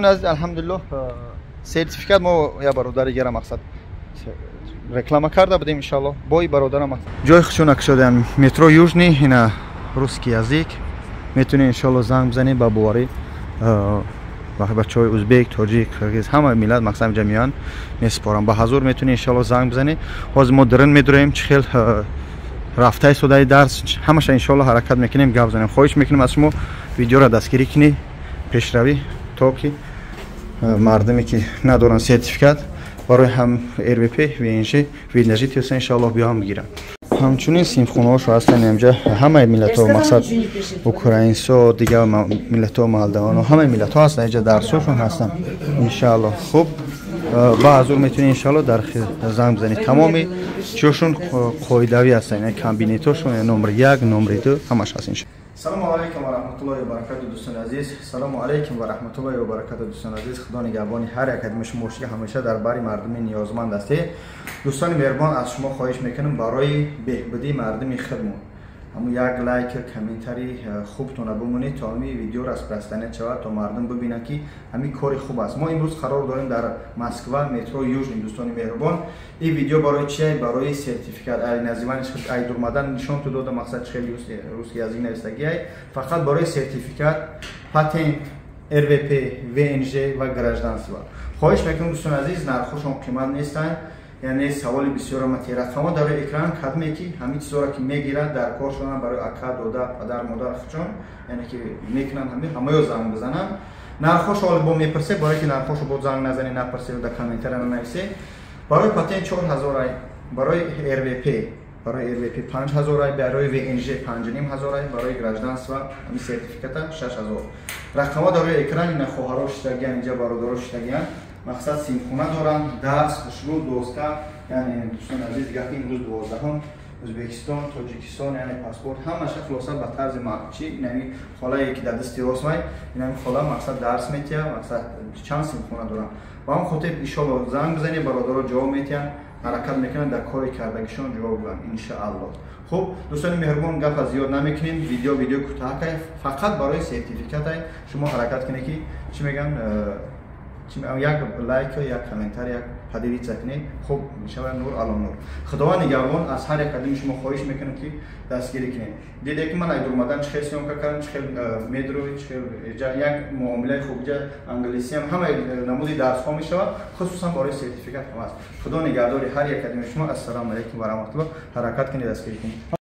Азиз, алҳамдулиллоҳ, сертификат мо я бародари гера мақсад реклама карда будем, иншаллоҳ бо и бародарам ҷои хушона кушодаям, метро Южный, ина русский язык. Метавонед, иншаллоҳ, занг бизанед ба боварӣ. Бачаҳои узбек, тоҷик, қирғиз, ҳама миллат мақсад инҷа меоянд, месупорам ба ҳазур. Метавонед, иншаллоҳ, занг бизанед. Ҳозир мо дрин медуроем, чӣ хел рафтаи содаи дарс, ҳамаша, иншаллоҳ, ҳаракат мекунем, гап занем. Хоҳиш мекунем аз шумо, видеоро дастгирӣ кунед, пешравӣ, то ки мардуме ки надоранд сертификат барои ҳам РВП, ВНЖ, вид на жительство, иншаллоҳ, биёҳам бигиранд. Ҳамчунин синфхонаҳошо ҳастанд инҷа, ҳамаи миллатҳо, мақсад украинсо, дигар миллатҳо, молдавано, ҳамаи миллатҳо ҳастанд инҷа, дарсҳошон ҳастанд, иншааллоҳ. Хуб, ба ҳазур метавонед, иншааллоҳ, дар занг бизанед. Тамоми чиҳошон қоидавӣ ҳастанд, кабинетҳошон номер як, номери ду, ҳамаш ҳаст, иншаллоҳ. Салому алайкум ва раҳматуллоҳи ва баракату, дӯстони азиз. Салому алайкум ва раҳматуллоҳи ва баракату, дӯстони азиз. Худо нигаҳбони ҳар як кадоми шумо бошад, ки ҳамеша дар бари мардуми ниёзманд ҳастед. Дӯстони меҳрубон, аз шумо хоҳиш мекунам, барои беҳбудии мардуми худмон ҳамун як лайк, комментарий хубтона бимонед, то ҳамин видео распространять шавад, то мардум бибинанд, ки ҳамин кори хуб аст. Мо имрӯз қарор дорем дар Москва, метро Южный. Дӯстони меҳрубон, ин видео барои чия? Барои сертификат. Ай название ай дурмадан нишон ту дода, мақсад чихел русский язык навистагиай. Фақат барои сертификат, патент, РВП, ВНЖ ва гражданство. Хоҳиш мекунам, дӯстони азиз, нархҳошон қимат нестанд, яъне саволи бисёр омад. Рақамҳо дар рӯи экран, кадме ки ҳамин чизҳоро ки мегиранд, дар коршона барои ака, дода, падар, модар худшон, яъне ки мекунанд, ҳами ҳамаё занг бизананд. Нархҳошо ҳоло бо мепурсе, барое ки нархҳошо бо занг назанед, напурсе, дар комментария нанависе. Барои патент 4000 ай, барои РВП 5000 ай, барои ВНЖ 5500 ай, барои гражданство, ҳами сертификата, 6000. Рақамҳо дар рӯи экран. Ина хоҳаро шиштагиян инҷа, бародаро шиштагиян, мақсад синфхона доранд, дарс хушрӯ, доска. Яъне, дӯстони азиз, гапи имрӯз 12-ум, Ӯзбекистон, Тоҷикистон, яъне паспорт, ҳамаша хулоса ба тарзи чи. Инами холае ки дар дасти ростмай, инами хола мақсад дарс метиҳад, мақсад чанд синфхона доранд. Ба ҳам хотир, иншолло, занг бизанед, бародаро ҷавоб метиҳанд, ҳаракат мекунанд, дар кори кардагишон ҷавоб гӯянд, иншааллоҳ. Хуб, дӯстони меҳрубон, гапа зиёд намекунем. Видео кӯтаҳакай, фақат барои сертификатай. Шумо ҳаракат кунед, ки чӣ мегӯянд, як лайк, як комментарий, як поделиться кунед. Хуб мешавад, нур ало нур. Худованд нигаҳбон. Аз ҳар як кадоми шумо хоҳиш мекунем, ки дастгирӣ кунед. Диде ки ман айдурмадан чӣ хел съёмка кардам, чӣ хел медрои, чӣ хел як муомилаи хуб. Ҷа англисиам, ҳамаи намуди дарсҳо мешавад, хусусан барои сертификат ҳам аст. Худо нигаҳдори ҳар як кадоми шумо. Ассалому алайкум ва раҳматуллоҳ. Ҳаракат кунед, дастгирӣ кунед.